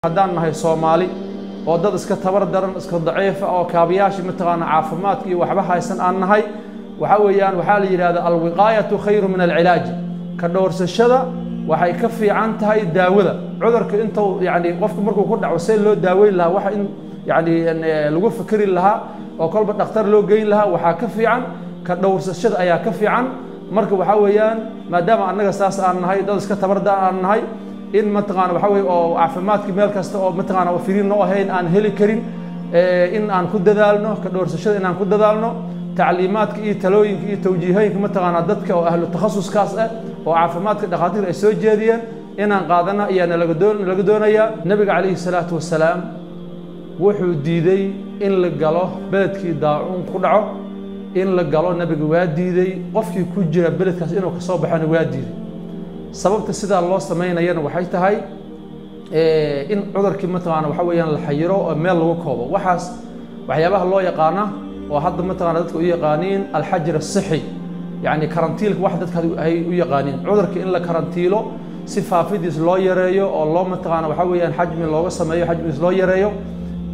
Haddaan nahay Soomaali oo dad iska tabar daran, iska daciifa oo kaabayaashii mataqaana caafimaadka iyo waxba haysan aan nahay, waxaa weeyaan waxaa la yidhahdaa alwiqaayatu khayru min alcilaaji, ka dhowrsashada waxay ka fiican tahay daawada. Cudurka intuu yani qofku markuu ku dhaco see loo daaweyn lahaa, waxa in yani lagu fikri lahaa oo kolba dhakhtar loo geyn lahaa, waxaa ka fiican ka dhowrsashada ayaa ka fiican. Marka waxaa weeyaan maadaama annaga saas aan nahay, dad iska tabarda aan nahay, in mataqaana waxa weye oo caafimaadki meel kasta oo mataqaana oo firiin noo ahayn aan heli karin, in aan ku dadaalno ka dhowrsashada, inaan ku dadaalno tacliimaadka iyo talooyinka iyo tawjiihooyinka mataqaana dadka oo ahlu takhasuskaas ah oo caafimaadka dhakhaatiir ay soo jeediyeen inaan qaadana ayaa nalaga doonayaa. Nabiga calayhi salaatu wasalaam wuxuu diiday in la galo beledkii daacuun ku dhaco, in la galo nabiga waa diiday, qofkii ku jira beledkaas inuu kasoo baxona waa diiday. Sababta sidaa loo samaynayana waxay tahay in cudurkii mataqaana waxa weeyaan la xayiro oo meel lagu koobo. Waxaas waxyaabaha loo yaqaana oo hadda mataqaana dadka u yaqaaniin alxajir asixi, yacni karantiilka, wax dadka ay u yaqaaniin cudurka in la karantiilo si faafidiis loo yareeyo oo loo mataqaana waxa weeyaan xajmi looga sameeyo, xajmigiis loo yareeyo,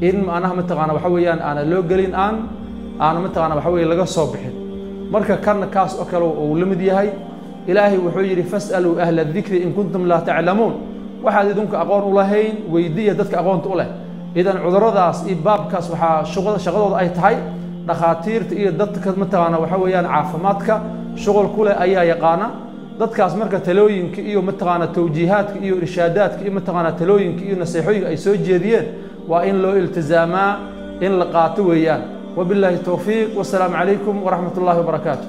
in macnaha mataqaana waxa weeyaan aana loo gelin, aan aana mataqaana waxa weeye laga soo bixin. Marka kanna kaas oo kale uu la mid yahay. Ilaahay wuxuu yidhi fas'aluu ahla dikri in kuntum laa taclamuun, waxaad idinku aqoon u lahayn weydiiya dadka aqoonta u leh. Idan cuduradaas iyo baabkaas waxaa shaqadooda ay tahay dhakhaatiirta iyo dadka mataqaana waxa weeyaan caafimaadka shuqul ku leh ayaa yaqaana dadkaas. Marka talooyinka iyo mataqaana tawjiihaadka iyo irshaadaadka iyo mataqaana talooyinka iyo naseexooyinka ay soo jeediyeen waa in loo iltizaamaa, in la qaato weeyaan. Wabilaahi towfiiq, wasalaamu calaykum waraxmat ullahi wabarakaatu.